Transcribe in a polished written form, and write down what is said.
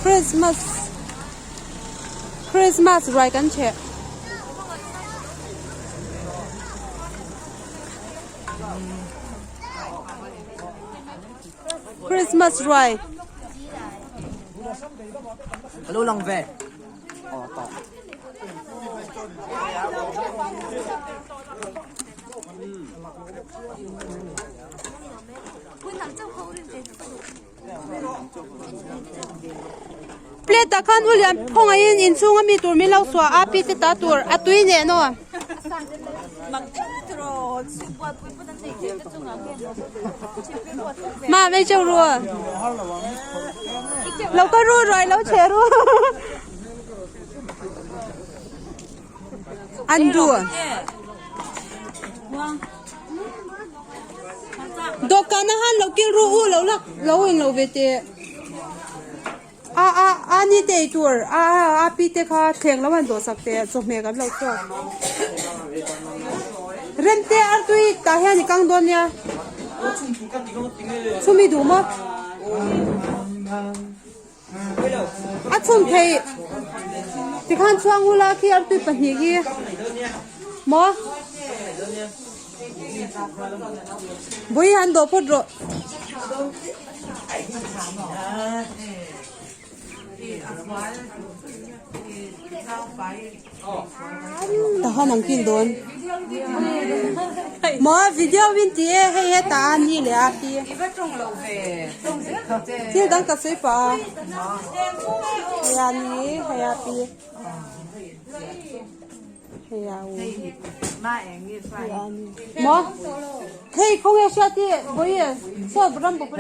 Christmas Christmas ruai kan ṭheh. Christmas ruai. Ka lo lang ve. Aw tawk. Plate ah khan u lian phawngaihin inchhung ami tur min lo suah a pi te ta tur a tui nen aw. Ma mei cheu ru lo ka ru ruai lo che ru an ru. Dawhkan a han lo kil ru u lo lak lo in lo ve teh a a a ni te ei tur a a a pi te kha thleng lo han dawh sak teh chawhmeh kan lo chhuak rem te artui tah hian i kang dawn nia chumi duh maw a chhun thei tikhan chhuang ula khi artui pahnih hi maw vawi han dawh phawt rawh. Tahan ang kil dawn. Maw video min ti e hei heta a ni leh a pi. Thil dang ka sawi pah a. Hei a ni hei a pi. Hei a u. Hei a ni. Maw hei khawnge hriat hi vawi saw ram bawk.